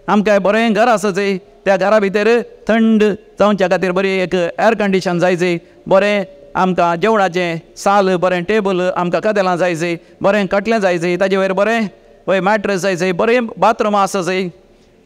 आमकां बरें घर आसा जाय, त्या घरा भितर थंड जावच्या खातीर बरी एक एअर कंडिशन जाय जाय, बरें आमकां जेवणाचें साल, बरें टेबल, आमकां कदेलां जाय जाय, बरें कटलें जाय जाय, ताजे वयर बरें वय मॅट्रस जाय जाय, बरें बाथरूम आसा जाय,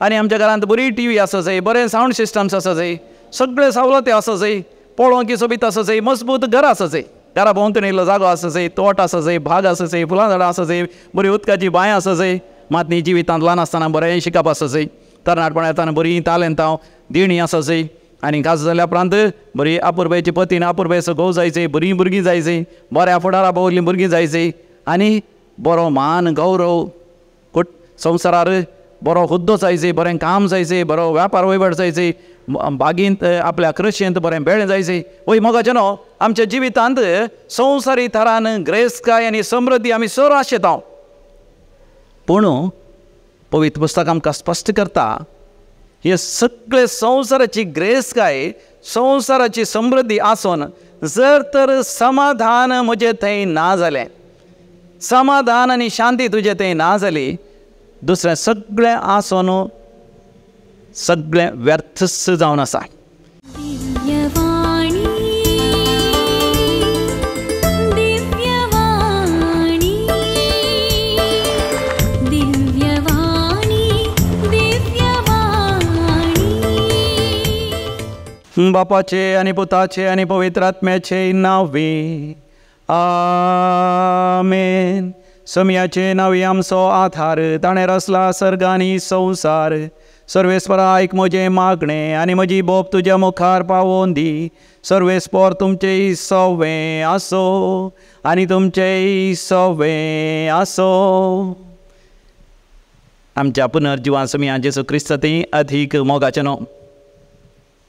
आनी आमच्या घरांत बरी टी व्ही आसा जाय, बरें सावंड सिस्टम्स आसा जाय, सगळे सवलती आसा जाय, पळोवंक सोबीत आसा जाय, मजबूत घर आसा जाय, घरा भोंवतणी इल्लो जागो आसा जाय, तोट आसा जाय, भाग आसा जाय, फुलां झाडां आसा जाय, बरी उदकाची बांय आसा जाय. मात न्ही जिवितांत ल्हान आसतना बरें शिकप आसा जाय, तरणाटपण येतना बरीं तालेंतां देणीं आसा जाय, आनी खास जाल्या उपरांत बरी आपुरबायची पतीन आपुरबायचो घोव जाय जाय, बरीं भुरगीं जाय जाय, बऱ्या फुडारा पावल्लीं भुरगीं जाय जाय, आनी बरो मान गौरव कुट संवसारार बरो हुद्दो जाय जाय, बरें काम जाय जाय, बरो व्यापार वयवट जाय जाय, बागींत आपल्या कृशेंत बरें बेळें जाय जाय. वय मोगाचें न्हू आमच्या जिवितांत संवसारी थरान ग्रेस्तकाय आनी समृद्धी आमी सर आशेता. पूण पवित्र पुस्तक आमकां स्पश्ट करता, हे सगळे संवसाराची ग्रेस्तकाय संवसाराची समृद्धी आसून जर तर समाधान म्हजें थंय ना जालें, समाधान आनी शांती तुजे थंय ना जाली, दुसरें सगळें आसून सगळें व्यर्थच जावन आसा. बापाचे आनी पुताचे आनी पवित्र आत्म्याचे नांवे आमेन. समयाचे नांवे आमचो आधार, ताणें रचला सर्ग आनी संवसार. सर्वेस्परा आयक म्हजें मागणें आनी म्हजी बोब तुज्या मुखार पावोवन दी. सर्वेस्पर तुमचें सवें आसो आनी तुमचें सवें आसो. आमच्या पुनर्जिवान समया जेजू क्रिस्त ती अधीक मोगाचें न्हू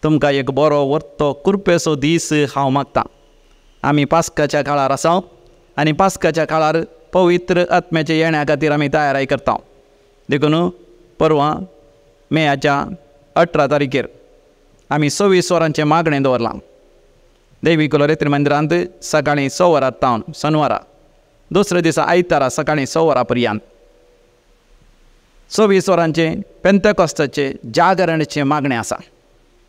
तुमकां एक बरो वर्तो कुरपेचो दीस हांव मागतां. आमी पास्काच्या काळार आसा आनी पास्काच्या काळार पवित्र आत्म्याचे येण्या खातीर आमी तयारी करता. देखून परवां मेयाच्या 18 तारखेर आमी 26 वरांचें मागणें दवरलां. देवी कुलोरेत्री मंदिरांत सकाळीं 6 वरां तावन शनवारा, दुसऱ्या दिसा आयतारा सकाळीं 6 वरां पर्यंत 26 वरांचें पेंतेकोस्ताचें जागरणाचें मागणें आसा.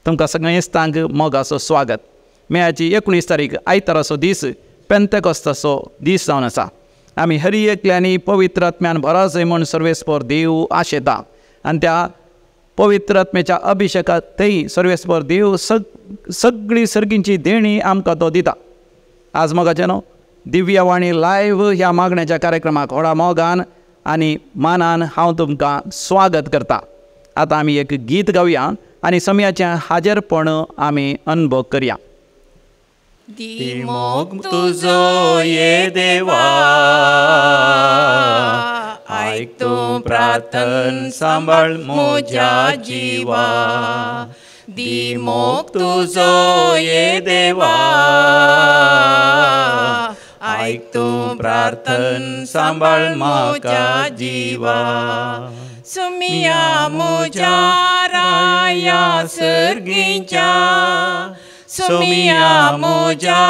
तुमकां सगळ्या इस्तांक मोगाचो स्वागत. मेयाची 19 तारीख आयताराचो दीस पेंतेकोस्ताचो दीस जावन आसा. आमी हर एकल्यांनी पवित्र आत्म्यान भराजय म्हूण सर्वेस्पर देव आशेता आनी त्या पवित्र आत्म्याच्या अभिशेकात थंय सर्वेस्पर देव सगळी सर्गींची देणी आमकां तो दिता. आज मोगाचें न्हू दिव्यवाणी लायव्ह ह्या मागण्याच्या कार्यक्रमाक व्हडा मोगान आनी मानान हांव तुमकां स्वागत करता. आतां आमी एक गीत गावया आनी समयाचें हाजेरपण आमी अनुभव करया. दी मोग तुजो ये देवा, आयक तूं प्रार्थन सांबाळ म्हज्या जिवा. दी मोग तुजो ये देवा, आयक तूं प्रार्थन सांबाळ म्हाका जिवा. सुमिया म्हज्या राया सर्गीच्या, सुमिया म्हज्या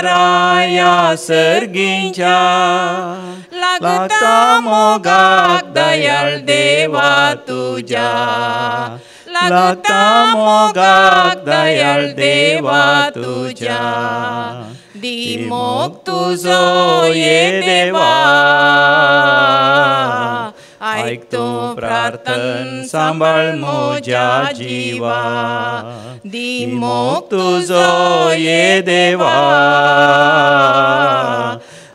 राया सर्गीच्या, लागता मोगाक दयाळ देवा तुज्या, लागता मोगाक दयाळ देवा तुज्या. दी मोग तुजो ये देवा, आयक तूं प्रार्थन सांबाळ म्हज्या जिवा. दी मोग तुजो ये देवा,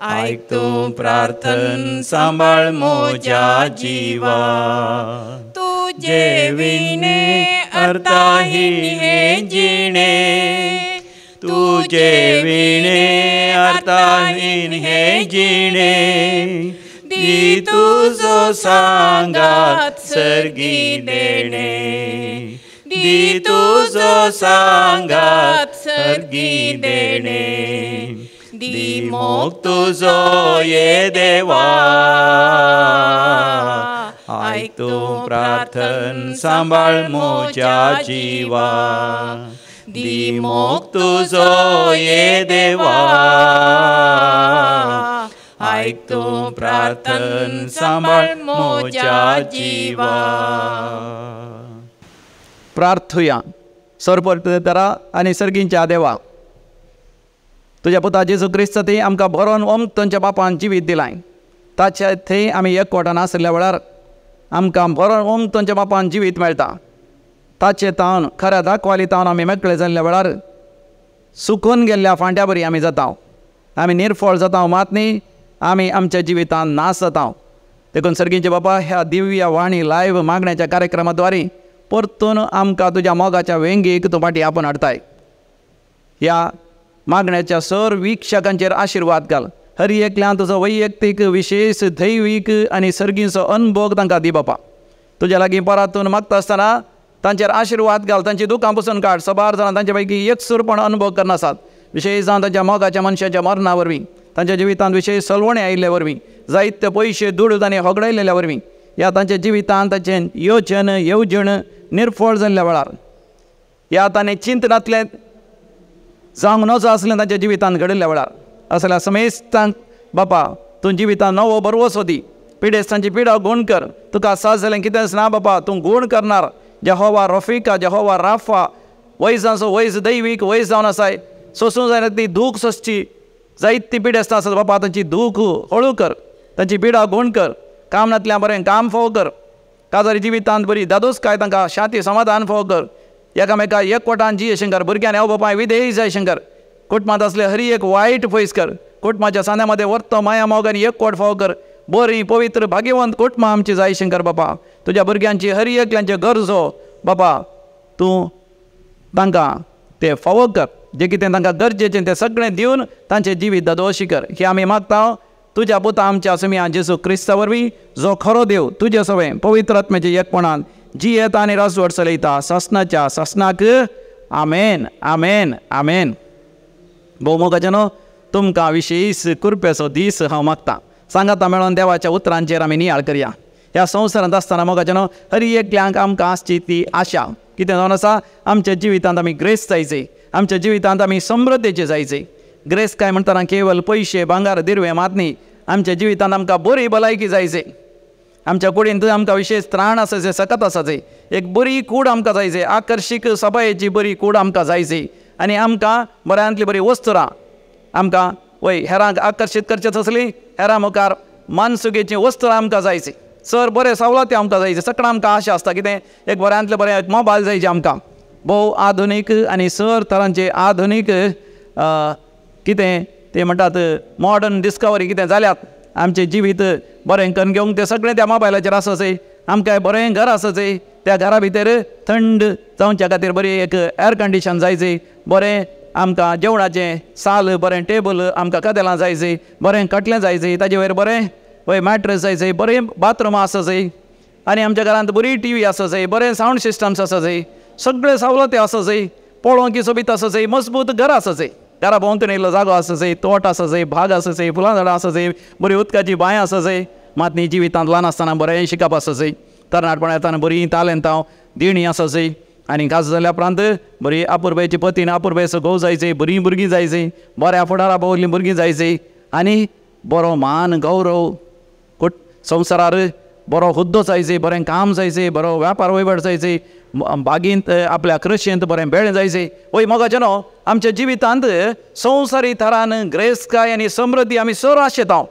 आयक तूं प्रार्थन सांबाळ म्हज्या जिवा. तुजे विणे अर्थाहीन हें जिणें, तुजे विणे अर्थाहीन हें जिणें, दी तुजो सांगात सर्गी देणें, दी तुजो सांगात सर्गी देणें. दी मोग तुजो ये देवा, आयक तूं प्रार्थन सांबाळ म्हज्या जिवा. दी मोग तुजो ये देवा, आयक तूं प्रार्थन सांबाळ म्हज्या जिवा. प्रार्थुया. सर्वपरतरा आनी सर्गींच्या देवा, तुज्या पुता जेजू क्रिस्त थंय आमकां भरोन ओम तांच्या बापान जिवीत दिलाय. ताच्या थंय आमी एकवटान आशिल्ल्या वेळार आमकां भरोन ओम तांच्या बापान जिवीत मेळटा. ताचे तावन खऱ्या दाखवाली तावन आमी मेकळे जाल्ल्या वेळार सुकून गेल्ल्या फांट्या बरी आमी जाता. आमी निर्फळ जाता मात न्ही, आमी आमच्या जिवितान नाश जाता. देखून सर्गींचे बापा, ह्या दिव्य वाणी लायव्ह मागण्याच्या कार्यक्रमाद्वारे परतून आमकां तुज्या मोगाच्या वेंगेक तूं फाटीं आपोवन हाडटाय. ह्या मागण्याच्या सर वीक्षकांचेर आशिर्वाद घाल. हर एकल्यान तुजो वैयक्तीक विशेष दैवीक आनी सर्गींचो अनभोग तांकां दी बापा. तुज्या लागीं परातून मागता आसतना तांचेर आशिर्वाद घाल, तांची दुकां पुसून काड. सबार जाणां तांचे पैकी एकसूरपण अनुभव करनासात, विशेष जावन तांच्या मोगाच्या मनशाच्या मरणा वरवीं, तांच्या जिवितांत विशेष सलवणे आयिल्ले वरवीं, जायते पयशे दुडू तांणी होगडायलेल्या वरवीं, ह्या तांच्या जिवितांत तांचें योजन येवजण निर्फळ जाल्ल्या वेळार, ह्या ताणें चिंतनांतलें जावंक नजो आसलें तांच्या जिवितांत घडिल्ल्या वेळार, असल्या समेस्तांक बापा तूं जिवितांत नवो बरवसो दी. पिडेस्तांची पिडा गूण कर. तुका साज जालें कितेंच ना बापा, तूं गूण करणार. जेहोवा रफिका, जेहोवा राफा, वैजांचो वैज, दैवीक वैज जावन आसाय. सोसूं जायना ती दूख सोंसची जायती पिडेस्तां आसात बापा, तांची दूख हळू कर, तांची पिडा गूण कर. काम नातल्या बरें काम फोव कर. काजारी जिवितांत बरी दादोसकाय तांकां शांती समाधान फोव कर. एकामेका एकवटान जी शंकर भुरग्यांनी हांव बापाय विधेयी जाय शंकर. कुटुंबांत आसले हरी एक वायट पयस कर. कुटुंबाच्या सांद्या मदें वर्तो माया मोग आनी एकवट फाव कर. बरी पवित्र भाग्यवंत कुटुंबां आमची जाय शंकर बापा. तुज्या भुरग्यांची हरी एकल्यांचे गरजो बापा तूं तांकां ते फावो कर. जें कितें तांकां गरजेचें तें सगळें दिवन तांचें जिवीत दादोशी कर. हें आमी मागता तुज्या पुता आमच्या सुमया जेजू क्रिस्ता वरवीं, जो खरो देव तुजे सवें पवित्र आत्म्याच्या एकपणान जी येता आनी राजवट चलयता सासनाच्या सासनाक. आमेन, आमेन, आमेन. भोवमोगाचे न्हू, तुमकां विशेष कृपेचो दीस हांव मागता. सांगाता मेळोन देवाच्या उतरांचेर आमी नियाळ करया. ह्या संवसारांत आसतना मोगाचे न्हू, हर एकल्यांक आमकां आसची ती आशा कितें जावन आसा, आमच्या जिवितांत आमी ग्रेस जायचे, आमच्या जिवितांत आमी समृद्धेचे जायचे. ग्रेस काय म्हणटना केवल पयशे भांगार दिरवे मात न्ही, आमच्या जिवितांत आमकां बरी भलायकी जायचे. आमच्या कुडींत आमकां विशेष त्राण आसाचे, सकत आसाचे. एक बरी कूड आमकां जायचे, आकर्शीक सबायेची बरी कूड आमकां जायची. आनी आमकां बऱ्यांतली बरी वस्तुरां आमकां वय हेरांक आकर्शीत करचेच आसली, हेरां मुखार मानसुकेची वस्तुरां आमकां जायची. सर बरें सवलती आमकां जायची. सगळें आमकां आशा आसता कितें एक बऱ्यांतलें बरें एक मोबायल जायचे आमकां, भोव आधुनीक आनी सर तरांचे आधुनीक कितें ते म्हणटात मॉडर्न डिस्कवरी कितें जाल्यात. आमचें जिवीत बरें करून घेवंक तें सगळें त्या मोबायलाचेर आसाचें. आमकां बरें घर आसाचें, त्या घरा भितर थंड जावच्या खातीर बरी एक एअर कंडिशन जायची. बरें आमकां जेवणाचें साल, बरें टेबल आमकां कदेलां जायची, बरें कटलें जायचें, ताजे वयर बरें वय मॅट्रस जायचें, बरें बाथरूम आसाचें. आनी आमच्या घरांत बरी टी व्ही आसाचें, बरें सावंड सिस्टम्स आसाचें, सगळें सवलती आसाचें, पळोवंक सोबीत आसाचें, मजबूत घर आसाचें. घरा भोंवतणी इल्लो जागो आसाचें, तोट आसाचें, भाग आसाचें, फुलां झाडां आसाचें, बरी उदकाची बांय आसाचें. मात न्ही जिवितांत ल्हान आसतना बरें शिकप आसाचें, तरणाटपणां येतना बरीं तालेंतां दिणी आसाचें. आनी खास जाल्या उपरांत बरी आपुरबायची पतीन आपुरबायचो घोव जायचे, बरीं भुरगीं जायचीं, बऱ्या फुडारा पावल्लीं भुरगीं जायचीं. आनी बरो मान गौरव कुट संवसारार बरो हुद्दो जायचे, बरें काम जायचें, बरो व्यापार वयवाट जायचे, बागेंत आपल्या कृशेंत बरें बेळें जायचें. वय मोगाचें न्हू, आमच्या जिवितांत संवसारी थरान ग्रेसकाय आनी समृद्धी आमी सर आशेता.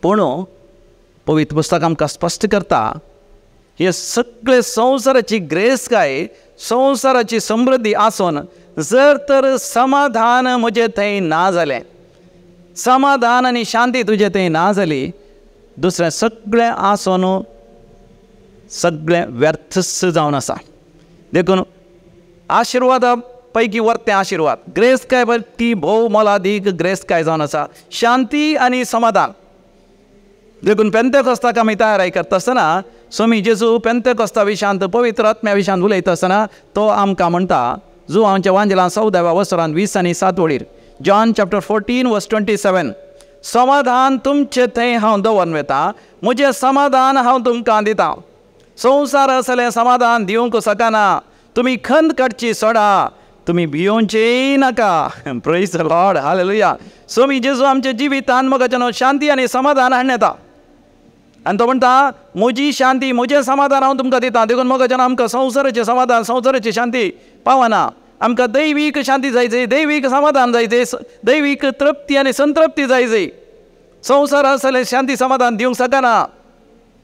पूण पवित्र पुस्तक आमकां स्पश्ट करता, हे सगळे संवसाराची ग्रेसकाय संवसाराची समृद्धी आसून जर तर समाधान म्हजें थंय ना जालें, समाधान आनी शांती तुजे थंय ना जाली, दुसरें सगळें आसून सगळें व्यर्थच जावन आसा. देखून आशिर्वादा पैकी वर्तें आशिर्वाद ग्रेसकाय ती भोव मोलादीक ग्रेसकाय जावन आसा, शांती आनी समाधान. देखून पेंतेकोस्ताक आमी तयारी करता आसतना स्वामी जेजू पेंतेकोस्ता विशांत पवित्र आत्म्या विशांत उलयता आसतना तो आमकां म्हणटा, जुवांच्या वांजेलां 14व्या वसरान 20 आनी 7 वळीर, जॉन चॅप्टर 14 वर्स 27, समाधान तुमचे थंय हांव दवरून वता, म्हजें समाधान हांव तुमकां दिता. संवसार असलें समाधान दिवंक शकना, तुमी खंत काडची सोडा, तुमी भियोवचेय नाका. Praise the Lord, hallelujah. स्वामी जेजू आमच्या जिवितान मोगाच्यान शांती आनी समाधान हाडून येता. आनी तो म्हणटा म्हजी शांती म्हजें समाधान हांव तुमकां दिता. देखून मोगाच्यान आमकां संवसाराचें समाधान संवसाराची शांती पावना. आमकां दैवीक शांती जाय जाय, दैवीक समाधान जाय जाय, दैवीक तृप्ती आनी संतृप्ती जाय जाय. संवसार आसलें शांती समाधान दिवंक शकना.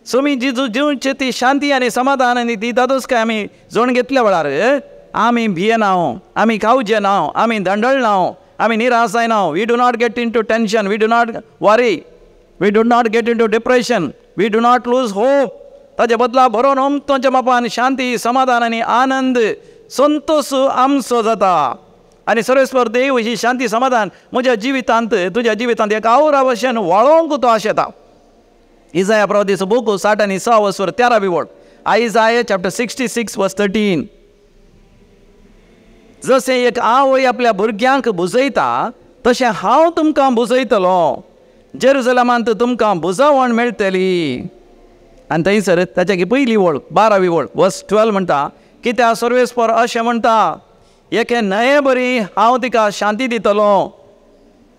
सोमी जेजू दिवचे ती शांती आनी समाधान आनी ती दादोसकाय आमी जोण घेतल्या वेळार आमी भियेना, आमी खावचे ना, आमी दंडळना, आमी निराश जायना. We do not get into tension, we do not worry, we do not get into depression, we do not lose hope. ताजे बदला भरोन ओमतोच्या मापान शांती समाधान आनी आनंद संतोष आमचो जाता. आनी सर्वेस्पर देव ही शांती समाधान म्हज्या जिवितांत तुज्या जिवितांत एक आवरा भशेन वाळोवंक तो आशेता. इजाया प्रवादीचो बूक 60 आनी 6 वर्स 13 वळ, आयजाया चॅप्टर 66 वर्स 13. जशें एक आवय आपल्या भुरग्यांक बुजयता तशें हांव तुमकां बुजयतलो. जेरुजलमांत तुमकां बुजावण मेळटली. आनी थंयसर ताच्या पयली वळ 12वी वळ वर्स 12 म्हणटा कित्याक सर्वेस्पर अशें म्हणटा एके न्हंये बरी हांव तिका शांती दितलो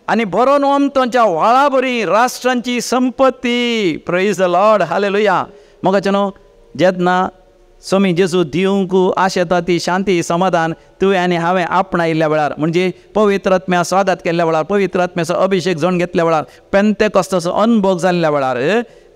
आनी बरो नोम तांच्या व्हाळा बरी राष्ट्रांची संपत्ती. Praise the Lord, hallelujah. मोगाचें न्हू जेन्ना सोमी जेजू दिवंक आशेता ती शांती समाधान तुवें आनी हांवें आपणायिल्ल्या वेळार, म्हणजे पवित्र आत्म्या स्वागत केल्ल्या वेळार, पवित्र आत्म्याचो अभिशेक जोण घेतल्या वेळार, पेंतेकोस्ताचो अनुभव जाल्ल्या वेळार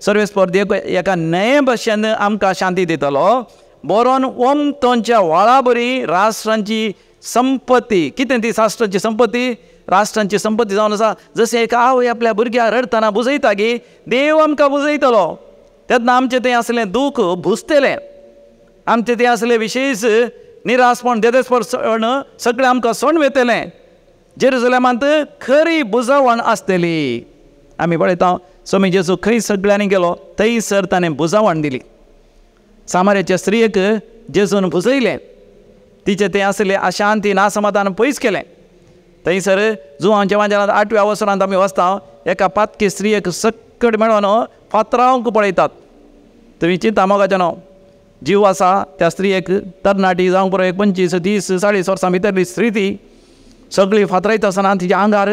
सर्वेस्पर देव एका न्हंये भशेन आमकां शांती दितलो. बरोन ओमतोंच्या व्हाळा बरी राष्ट्रांची संपत्ती. कितें ती राष्ट्रांची संपत्ती? राष्ट्रांची संपत्ती जावन आसा जशें एक आवय आपल्या भुरग्याक रडटना बुजयता की देव आमकां बुजयतलो तेन्ना आमचें तें आसलें दूख भुजतलें, आमचें तें आसलें विशेश निराशपण देदेसपण सगळें आमकां सोण वेतलें. जेरुजलमांत खरी बुजावण आसतली. आमी पळयता सोमी जेजू खंय सगळ्यांनी गेलो थंयसर ताणें बुजावण दिली. सामार्याच्या स्त्रियेक जेजून भुजयलें, तिचें तें आसलें अशांती नासमाधान पयस केलें. थंयसर जुवांच्या वांजेलांत 8व्या वसरांत आमी वचता एका पातकी स्त्रियेक सक्कड मेळोन फातरावंक पळयतात. तुमी चिंता मोगाचें न्हू जीव आसा त्या स्त्रियेक, तरणाटी जावंक पुरो एक 25 30 40 वर्सां भितरली स्त्री ती सगळी फातरायता आसतना तिच्या आंगार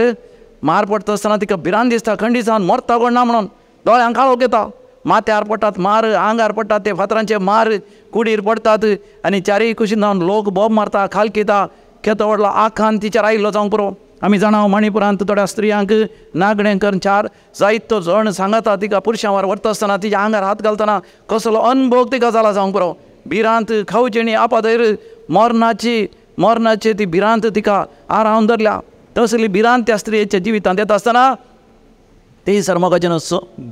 मार पडटा आसतना तिका भिरांत दिसता, खंडी जावन मरता कोण ना म्हणून दोळ्यांक काळोख येता, माथ्यार पडटात मार, आंगार पडटात ते फातरांचे मार, कुडीर पडटात आनी चारय कुशीन जावन लोक बोब मारता, खालकिता. केदो व्हडलो आखान तिचेर आयिल्लो जावंक पुरो. आमी जाणा मणिपुरांत थोड्या स्त्रियांक नागणें करून चार जायतो जण सांगता तिका पुरशांवार व्हरता आसतना तिच्या आंगार हात घालतना कसलो अनभोग तिका जाला जावंक पुरो. भिरांत खावचेणी आपादयर मरणाची मरणाची ती भिरांत तिका आरावन धरल्या. तसली भिरांत त्या स्त्रियेच्या जिवितांत येता आसतना ती सर मोगाचें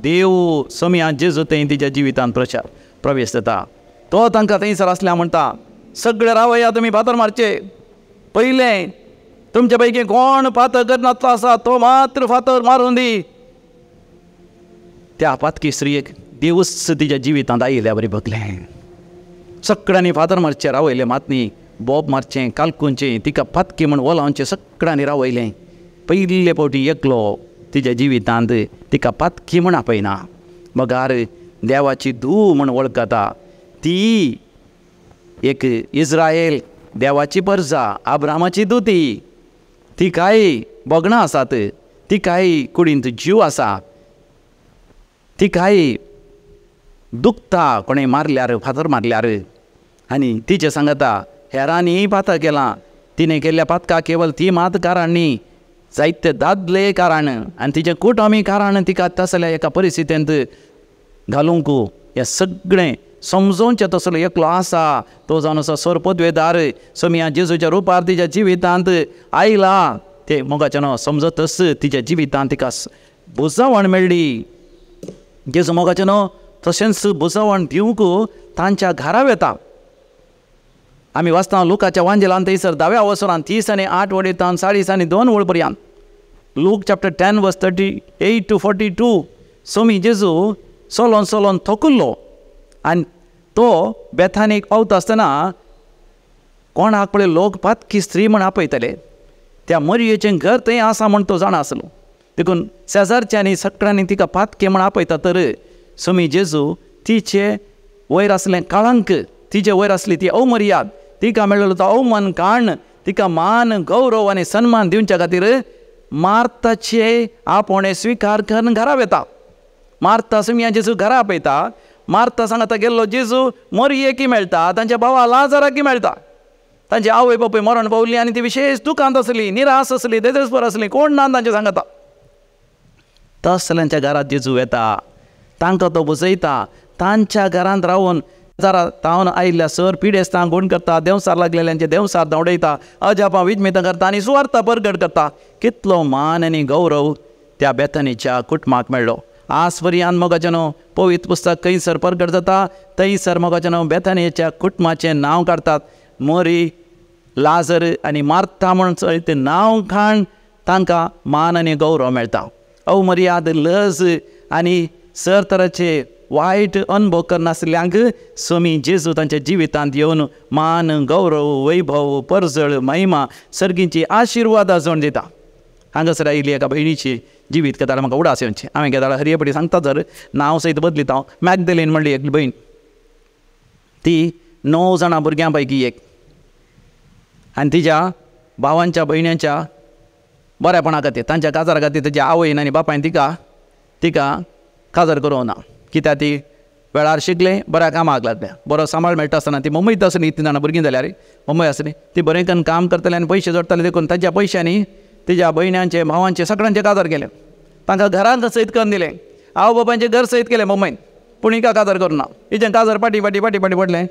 देव सोमया जेजू थंय तिच्या जिवितांत प्रवेश जाता. तो तांकां थंयसर आसल्या म्हणटा सगळे रावया तुमी फातर मारचे, पयलें तुमच्या पैकी कोण फातर करनातलो आसा तो मात्र फातर मारून दी. त्या पातकी स्त्रियेक देवूच तिच्या जिवितांत आयिल्ल्या बरी भगलें. सगळ्यांनी फातर मारचें रावयलें, मातनी बोब मारचें, कालकुंचें, तिका पातकी म्हण ओलावचें सगळ्यांनी रावयलें. पयले फावटी एकलो तिच्या जिवितांत तिका पातकी म्हण आपयना, मगार देवाची धूव म्हण वळखता. ती एक इस्रायल देवाची परजा, आब्रामाची दुती, ती काय भोगणां आसात, ती काय कुडींत जीव आसा, ती काय दुखता कोणें मारल्यार फातर मारल्यार. आनी तिचें सांगता हेरांनी पातक केलां, तिणें केल्ल्या पातका केवल ती मात कारण न्ही, जायते दादले कारण आनी तिचें कुटुंबी कारण तिका तसल्या एका परिस्थितींत घालूंक हें सगळें समजोवचें तसलो एकलो आसा तो जावन आसा सर पदवेदार सोमया जेजूच्या रुपार तिच्या जिवितांत आयला. ते मोगाचें न्हू समजतच तिच्या जिवितांत तिका बुजावण मेळ्ळी. जेजू मोगाचें न्हू तशेंच बुजावण दिवंक तांच्या घरा वेता. आमी वाचता लुकाच्या वांजेलान थंयसर 10व्या वसरान 30 आनी 8 वळींत 40 आनी 2 वळ पर्यंत, Luke chapter 10 verse 38 to 42. Somi जेजू सोलोन सोलोन थकुल्लो आनी तो बेथानीक पावता आसतना कोणाक पळय लोक पातकी स्त्री म्हण आपयतले, त्या मरयेचें घर थंय आसा म्हण तो जाणा आसलो. देखून शेजारच्यांनी सगळ्यांनी तिका पातकी म्हण आपयता. तर सोमी जेजू तिचे वयर आसलें कळंक, तिचे वयर आसली ती अवमर्याद, तिका मेळ्ळो तो अवमान काण तिका मान गौरव आनी सन्मान दिवच्या खातीर मार्ताचे आपोवणें स्विकार करून घरा वेता. मार्ता सुमया जेजू घरा आपयता. मार्ता सांगता गेल्लो जेजू मोरयेकी मेळटा, तांच्या भावा लाजराकी मेळटा. तांची आवय बापूय मरण पावली आनी ती विशेश दुखांत आसली, निराश आसली, देदेस्पर आसली, कोण ना तांचे सांगता. तसल्यांच्या घरांत जेजू येता, तांकां तो बुजयता. तांच्या घरांत रावन जरा तावन आयिल्ल्या सर पिडेस्तांक गुण करता, देंवसार लागलेल्यांचे देंवसार धांवडयता, अजापां विजमितां करता आनी सुवार्ता परगट करता. कितलो मान आनी गौरव त्या बेथनीच्या कुटुंबाक मेळ्ळो. आज पर्यंत मोगाचें न्हू पवित्र पुस्तक खंयसर परगट जाता थंयसर मोगाचें न्हू बेथनीच्या कुटुंबाचें नांव काडटात. मोरी, लाजर आनी मार्था म्हूण ते नांव खाण तांकां मान आनी गौरव मेळटा. अवमर्याद, लज आनी सर तराचे वायट अनुभव करनासल्यांक स्वामी जेजू तांच्या जिवितांत येवन मान, गौरव, वैभव, परजळ, महिमा, सर्गींची आशिर्वादां जोड दिता. हांगासर आयिल्ली एका भयणीची जिवीत कथा म्हाका उडास येवची. हांवें केदाळा हरयेपटी सांगता जर नांव सयत बदलिता हांव. मॅगदलीन म्हणली एक भयण, ती 9 जाणां भुरग्यां पैकी एक आनी तिज्या भावांच्या भयण्यांच्या बऱ्यापणा खातीर, तांच्या काजारा खातीर तिच्या आवयन आनी बापायन तिका तिका काजार करूंक ना. कित्याक ती वेळार शिकलें, बऱ्या कामाक लागलें, बरो सांबाळ मेळटा आसतना ती मुंबयत आसली, 3 जाणां भुरगीं जाल्यार मुंबय आसली. ती बरें करून काम करताली आनी पयशे जोडटाली, देखून ताच्या पयशांनी तिज्या भयण्यांचे, भावांचे सगळ्यांचे काजार केले. तांकां घरांत सयत करून दिलें, आवय बापायचें घर सयत केलें मुंबयन, पूण हिका काजार करूं ना. हिचें काजार फाटीं फाटीं फाटीं फाटीं पडलें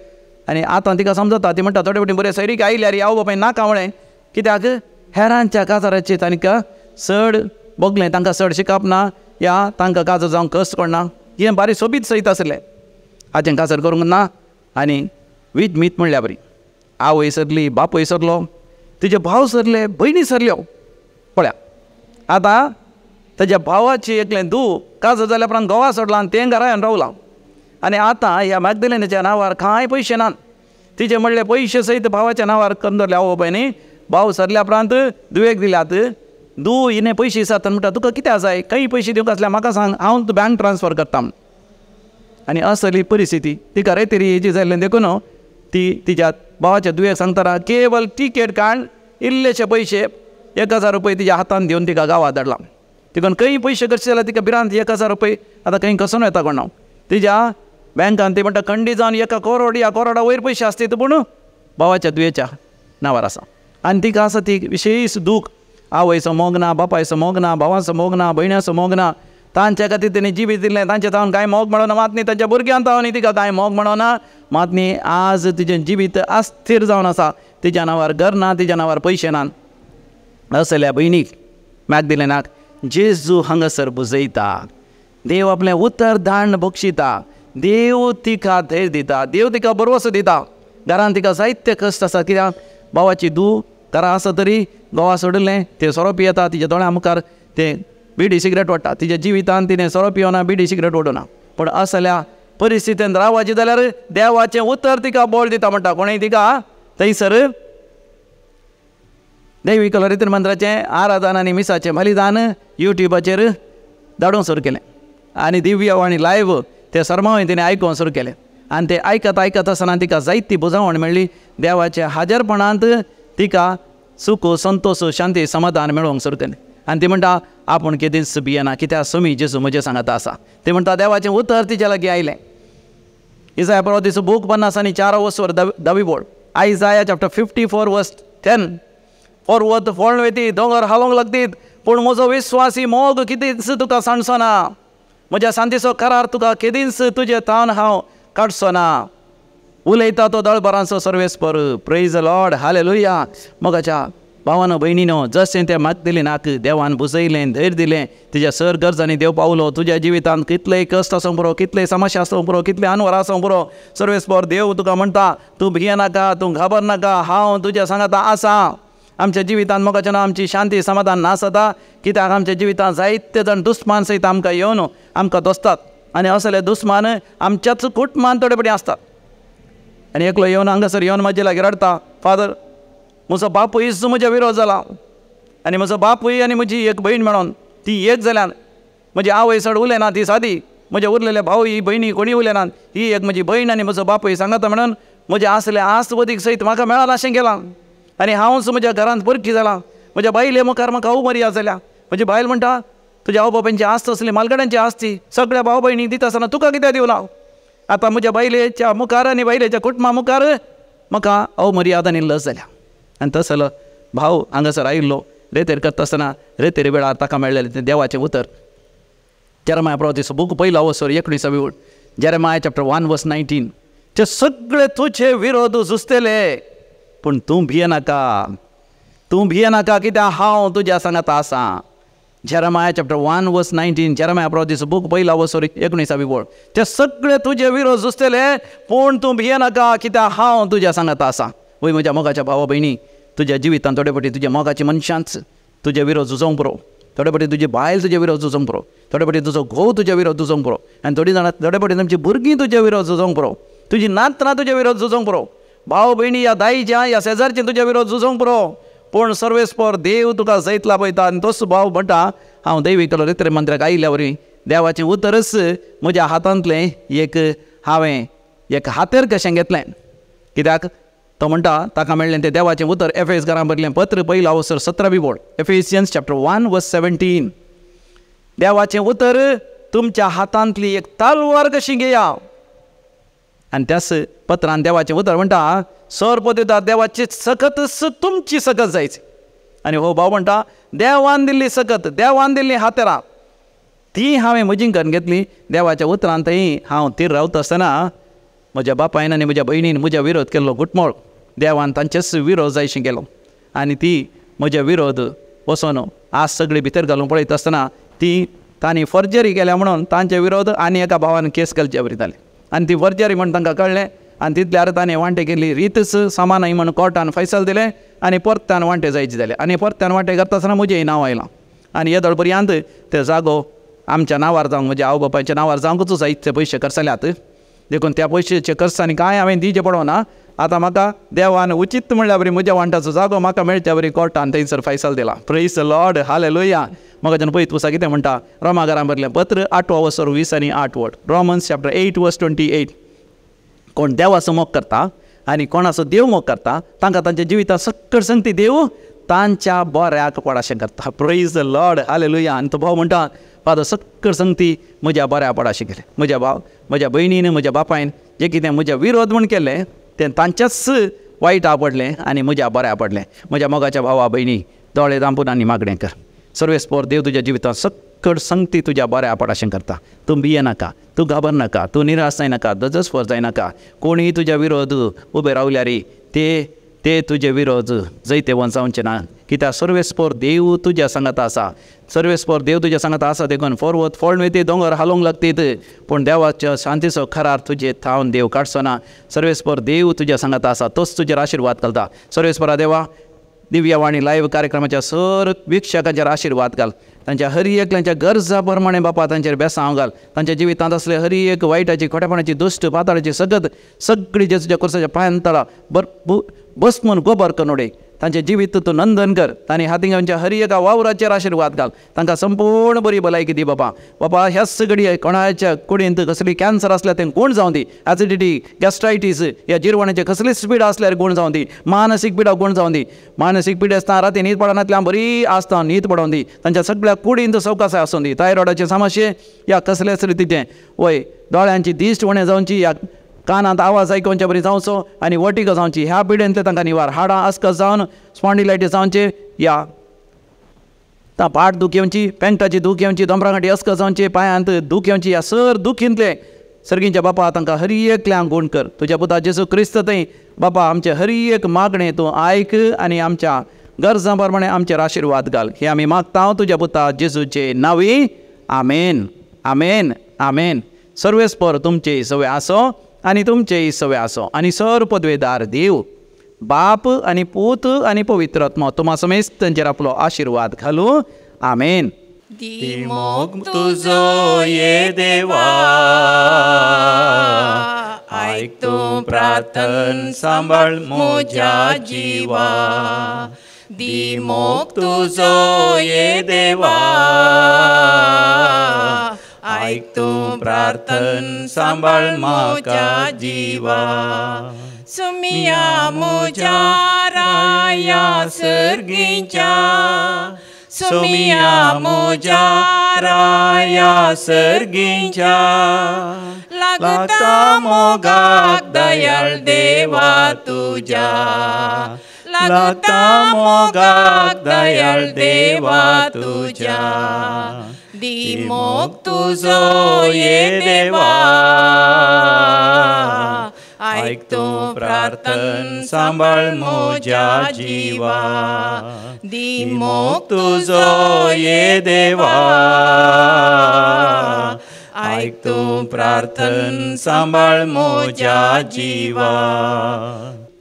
आनी आतां तिका समजता. ती म्हणटा थोडे फावटी बरें सैरीक आयल्यार आवय बापायन नाका म्हळें, कित्याक हेरांच्या काजाराचें तांकां चड भोगलें, तांकां चड शिकप ना या तांकां काजार जावंक कश्ट पडना. हें बारीक सोबीत सयत आसलें, हाचें काजार करूंक ना आनी वीत मीत म्हणल्या बरी आवय सरली, बापूय सरलो, तिजे भाव सरले, भयणी सरल्यो. पळया आतां ताज्या भावाची एकलें धूव काजार जाल्या उपरांत गोवा सोडलां आनी तें घरा येवन रावलां. आनी आतां ह्या मॅगदलेनाच्या नांवार कांय पयशे नात. तिचे म्हणले पयशे सयत भावाच्या नांवार करून दवरले आवय बापायनी. भाव सरल्या उपरांत धुवेक दिल्यात. धूव हिणें पयशे विचारता म्हणटा तुका कित्याक जाय, खंय पयशे दिवंक आसल्यार म्हाका सांग, हांव बँक ट्रान्सफर करता. आनी असली परिस्थिती तिका रेतेरी हेजी जाल्लें देखून ती तिच्या भावाच्या धुवेक सांगता केवल टिकेट काड, इल्लेशे पयशे 1000 रुपये तिच्या हातान दिवन तिका गांवांत धाडला. तिका खंय पयशे करचे जाल्यार तिका भिरांत 1000 रुपये आतां खंय कसो येता कोण. तिच्या बँकान ती म्हणटा खंडी जावन 1 करोड या करोडा वयर पयशे आसती पूण भावाच्या धुवेच्या नांवार आसा. आनी तिका आसा ती विशेश दूख, आवयचो मोग ना, बापायचो मोग ना, भावांचो मोग ना, भयण्याचो मोग ना. तांच्या खातीर तेणी जिवीत दिलें, तांचे तावन कांय मोग मेळना, मात न्ही तांच्या भुरग्यां तावन तिका कांय मोग मेळना, मात न्ही आज तिजें जिवीत अस्थिर जावन आसा. तिच्या नांवार घर ना, तिच्या नांवार पयशे ना. असल्या भयणीक मॅगदलेनाक जेजू हांगासर बुजयता. देव आपलें उतर दाण बक्षिता, देव तिका धैर्य दिता, देव तिका भरवसो दिता. घरान तिका जायते कश्ट आसा, कित्याक भावाची धूव घरा आसा तरी गोवा सोडिल्लें, तें सोरो पियेता, तिच्या दोळ्यां मुखार तें बिडी सिगरेट ओडटा. तिच्या जिवितान तिणें सोरो पिवना, बिडी सिगरेट ओडना. पूण असल्या परिस्थितीन रावपाची जाल्यार देवाचें उतर तिका बळ दिता म्हणटा. कोणूय तिका थंयसर देवी कलरितन मंदिराचें आराधन आनी मिसाचें बलिदान युट्यूबाचेर धाडूंक सुरू केलें आनी दिव्य आनी लायव्ह ते सरमावय तिणें आयकूंक सुरू केलें. आनी ते आयकत आयकत आसतना तिका जायती बुजावण मेळ्ळी. देवाच्या हाजरपणांत तिका सुख, संतोष, शांती, समाधान मेळोवंक सुरू केलें. आनी ती म्हणटा आपूण केदींच भियेना, कित्याक स्वामी जेजू म्हजें सांगता आसा. ती म्हणटा देवाचें उतर तिच्या लागीं आयलें. इजाया प्रवादीचो बूक 50 आनी 4 वसवर दावी बोर्ड, Isaiah chapter 54 verse 10. पर्वत फोळण वेती, दोंगर हालोवंक लागतीत, पूण म्हजो विस्वासी मोग कितेंच तुका सांडचो ना, म्हज्या शांतीचो करार तुका केदींच तुजे तावन हांव काडचो ना. उलयता तो दळभरांचो सर्वेस्पर. Praise the Lord, hallelujah. मोगाच्या भावानो भयणीनो, जशें तें मॅगदलेनाक देवान बुजयलें, धैर्य दिलें, तिज्या सर गरजांनी देव पावलो. तुज्या जिवितांत कितलेय कश्ट आसूंक पुरो, कितलेय समस्या आसूंक पुरो, कितले अनवर आसूंक पुरो, सर्वेस्पर देव तुका म्हणटा तूं भियेनाका, तूं घाबरनाका, हांव तुज्या सांगाता आसा. आमच्या जिवितांत मोगाचें नांव आमची शांती समाधान नासता, कित्याक आमच्या जिवितांत जायते जाण दुस्मान सयत आमकां येवन आमकां दोसतात आनी असले दुस्मान आमच्याच कुटुंबान थोडे फावटी आसतात. आनी एकलो येवन हांगासर येवन म्हजे लागीं रडटा, फादर म्हजो बापूयच म्हज्या विरोध जाला आनी म्हजो बापूय आनी म्हजी एक भयण म्हणून ती एक जाल्यान म्हजी आवय चड उलयना, ती सादी, म्हज्या उरलेले भाव ही भयणी कोणी उलयनात, ही एक म्हजी भयण आनी म्हजो बापूय सांगता म्हणून म्हजें आसलें आस वदीक सयत म्हाका मेळनाशें गेलां आनी हांवच म्हज्या घरांत परकी जालां. म्हज्या बायले मुखार म्हाका अवमर्याद जाल्या. म्हजी बायल म्हणटा तुज्या आवय बापायची आस्त आसली, मालगड्यांची आसती, सगळ्या भाव भयणी दिता आसतना तुका कित्याक दिवना? आतां म्हज्या बायलेच्या मुखार आनी बायलेच्या कुटुंबा मुखार म्हाका अवमर्याद आनी लज जाल्या. आनी तसलो भाव हांगासर आयिल्लो रेतेर करता आसतना रेतेर वेळार ताका मेळ्ळेलें तें देवाचें उतर. जेरेमाया प्रवातीचो बूक पयलो अवसर 19वी ओळ, जेरेमाया चॅप्टर 1 वर्स 19. ते सगळे तुजे विरोध झुजतले, पूण तूं भियेनाका, तूं भियेनाका, कित्याक हांव तुज्या सांगाता आसा. जेरेमाया चॅप्टर 1 वर्स 19, जेरेमाया प्रवातीचो बूक पयलो अवसर 19वी ओळ. ते सगळे तुजे विरोध झुजतले, पूण तूं भियेनाका, कित्याक हांव तुज्या सांगाता आसा. वय म्हज्या मोगाच्या भावा भयणी, तुज्या जिवितांत थोडे फावटी तुज्या मोगाची मनशांच तुजे विरोध झुजोवंक पुरो, थोडे फावटी तुजी बायल तुजे विरोध झुजोवंक पुरो, थोडे फावटी तुजो घोव तुज्या विरोध झुजोवंक पुरो, आनी थोडीं जाणां थोडे फावटी तुमची भुरगीं तुज्या विरोध झुजोवंक पुरो, तुजी नातरां तुज्या विरोध झुजोवंक पुरो, भाव भयणी या दाईच्या या शेजारची तुज्या विरोध झुजोवंक पुरो, पूण सर्वेस्पर देव तुका जैत लाभयता. आनी तोच भाव म्हणटा, हांव दैवीक रेत्रे मंत्र्याक आयिल्ल्या वरी देवाचें उतरच म्हज्या हातांतलें एक हांवें एक हातेर कशें घेतलें. कित्याक तो म्हणटा ताका मेळ्ळें तें देवाचें उतर. एफेस घरां बरलें पत्र पयलो अवसर 17वी ओळ, एफेसियन्स चॅप्टर 1 वर्स 17. देवाचें उतर तुमच्या हातांतली एक तलवार कशी घेया. आनी त्याच पत्रान देवाचें उतर म्हणटा, सरपद देवाची सकतच तुमची सकत जायची. आनी हो भाव म्हणटा, देवान दिल्ली सकत, देवान दिल्ली हातेरां ती हांवें म्हजी करून घेतली. देवाच्या उतरान थंय हांव तीर रावता आसतना म्हज्या बापायन आनी म्हज्या भयणीन म्हज्या विरोध केल्लो घुटमळ देवान तांचेच विरोध जायशी केलो. आनी ती म्हज्या विरोध वचोन आज सगळी भितर घालून पळयता आसतना ती तांणी फर्जरी केल्या म्हणून तांचे विरोध आनी एका भावान केस घालचे बरी जाले. आनी ती फर्जरी म्हण तांकां कळ्ळें आनी तितल्यार ताणें वांटे केली रीतच सामानय म्हण कोर्टान फैसल दिलें आनी परत्यान वांटे जायचे जाले. आनी परत्यान वांटे करता आसतना म्हजेंय नांव आयलां. आनी येदोळ पर्यंत ते जागो आमच्या नांवार जावंक, म्हज्या आवय बापायच्या नांवार जावंकूच जायते पयशे खर्चल्यात. देखून त्या पयशेचे खर्चांनी कांय हांवें दिवचें पडना. आतां म्हाका देवान उचीत म्हणल्यार बरी म्हज्या वांटाचो जागो म्हाका मेळच्या बरी कोर्टान थंयसर फैसल दिला. प्रेज the Lord, hallelujah. म्हाका जेन्ना पळयत पुसा कितें म्हणटा, रोमा घरां बरलें पत्र 8वो वसर 20 आनी 8 वट, रोमन्स चॅप्टर 8 वर्स 28. कोण देवाचो मोग करता आनी कोणाचो देव मोग करता तांकां तांच्या जिवितांत सक्कड संगती देव तांच्या बऱ्याक पडाशें करता. प्रेज the Lord, hallelujah. आनी तो भाव म्हणटा, फादर सक्कड संगती म्हज्या बऱ्या पडाशें केलें. म्हज्या भाव, म्हज्या भयणीन, म्हज्या बापायन जें कितें म्हज्या विरोध म्हूण केलें तें तांच्याच वायटा पडलें आनी म्हज्या बऱ्या पडलें. म्हज्या मोगाच्या भावा भयणी, दोळे धांपून आनी मागणें कर. सर्वेस्पर देव तुज्या जिवितांत सक्कड संगती तुज्या बऱ्या पडाशें करता. तूं भियेनाका, तूं घाबरनाका, तूं निराश जायनाका, दजस्फोर जायनाका. कोणीय तुज्या विरोध उबे रावल्यार ते तुजे विरोध जैतेवन जावचे ना, कित्याक सर्वेस्पर देव तुज्या सांगाता आसा. सर्वेस्पर देव तुज्या सांगाता आसा. देखून पर्वत फोडून वयती, दोंगर हालोवंक लागतीत, पूण देवाच्या शांतीचो खरार तुजे थावन देव काडचो ना. सर्वेस्पर देव तुज्या सांगाता आसा, तोच तुजेर आशिर्वाद घालता. सर्वेस्परा देवा, दिव्यवाणी लायव्ह कार्यक्रमाच्या सर वीक्षकांचेर आशिर्वाद घाल. तांच्या हर एकल्यांच्या गरजा प्रमाणे बापा तांचेर बेसांव घाल. तांच्या जिवितांत असले हर एक वायटाची, खोटेपणाची, दुश्ट पाताळाची सगत सगळी जेजूच्या कुर्साच्या पांयान तळा बस म्हूण गोबर करून उडय. तांचें जिवीत तूं नंदन कर. तांणी हातीं हर एका वावराचेर आशिर्वाद घाल. तांकां संपूर्ण बरी भलायकी दी बापा. बापा ह्याच घडये कोणाच्या कुडींत कसली कॅन्सर आसल्यार तें गूण जावं दी, एसिडिटी, गॅस्ट्रायटीस ह्या जिरवणाचे कसलीच पिडा आसल्यार गूण जावं दी, मानसीक पिडा गूण जावं दी. मानसीक पिडा आसतना राती न्हीद पडनातल्यान बरी आसता न्हीद पडोवन दी. तांच्या सगळ्या कुडींत सवकासाय आसूं दी. थायरॉयडाचें समस्ये या कसलेच रितीचें वय दोळ्यांची दिश्ट उणें जावची, या कानांत आवाज आयकोवचे बरी जावचो आनी वटिको जावची, ह्या पिडेंतले तांकां निवार. हाडां अस्कस जावन स्पॉन्डिलायटीस जावचे, या पाट दूख येवची, पेंटाची दूख येवची, दोंबरागांठी अस्कस जावची, पांयांत दूख येवची, ह्या सर दुखींतले सर्गींच्या बापा तांकां हर एकल्यांक गूण कर. तुज्या पुता जेजू क्रिस्त थंय बापा आमचें हर एक मागणें तूं आयक आनी आमच्या गरजां प्रमाणे आमचेर आशिर्वाद घाल. हे आमी मागता तुज्या पुता जेजूचे नांवी, आमेन, आमेन, आमेन. सर्वेस्पर तुमचे सवे आसो आनी तुमचेय सवे आसो आनी सर पदवेदार देव बाप आनी पूत आनी पवित्र आत्मो तुमा समेस्त तांचेर आपलो आशिर्वाद घालूं. आमेन. दी मोग तुजो ये देवा, आयक तूं प्रार्थन सांबाळ म्हज्या जिवा. दी मोग तुजो ये देवा, आयक तूं प्रार्थन सांबाळ म्हाका जिवा. सुमिया म्हज्या राया सर्गीच्या, सोमिया मोजा राया सर्गींच्या लागता मोगाक दयाळ देवा तुज्या लागता मोगाक दयाळ देवा तुज्या दी मोग तुजो ये देवा आयक तूं प्रार्थन सांबाळ म्हज्या जिवा दी मोग तुजो ये देवा आयक तूं प्रार्थन सांबाळ म्हज्या जिवा.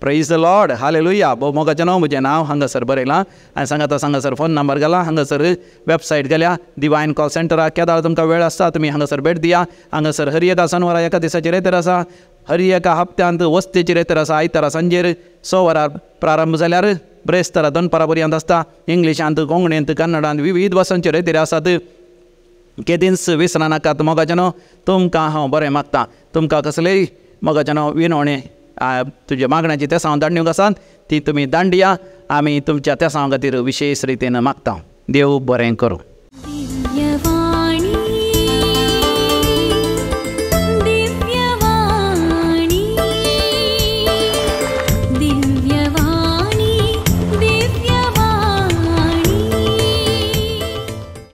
Praise the Lord, hallelujah. भोव मोगाचें नांव म्हजें नांव हांगासर बरयलां आनी सांगाता हांगासर फोन नंबर घाला, हांगासर वेबसायट गेल्या डिवायन कॉल सेंटराक. केदाळ तुमकां वेळ आसता तुमी हांगासर भेट दिया. हांगासर हर एका सनवारा एका दिसाचेर रेतर आसा, हर एका हप्त्यांत वस्तेचेर रेतर आसा. आयतारा सांजेर 6 वरार प्रारंभ जाल्यार ब्रेस्तारा दनपारा पर्यंत आसता. इंग्लिशांत, कोंकणींत, कन्नडांत विविध भासांचे रेतर आसात. केदींच विसरा नाकात मोगाचें न्हू, तुमकां हांव बरें मागतां. तुमकां कसलेय मोगाचें न्हू विनवणें तुज्या मागण्याची तेसांव दांडूंक आसात ती तुमी दांडिया. आमी तुमच्या तेसांव खातीर विशेश रितीन मागता. देव बरें करूं.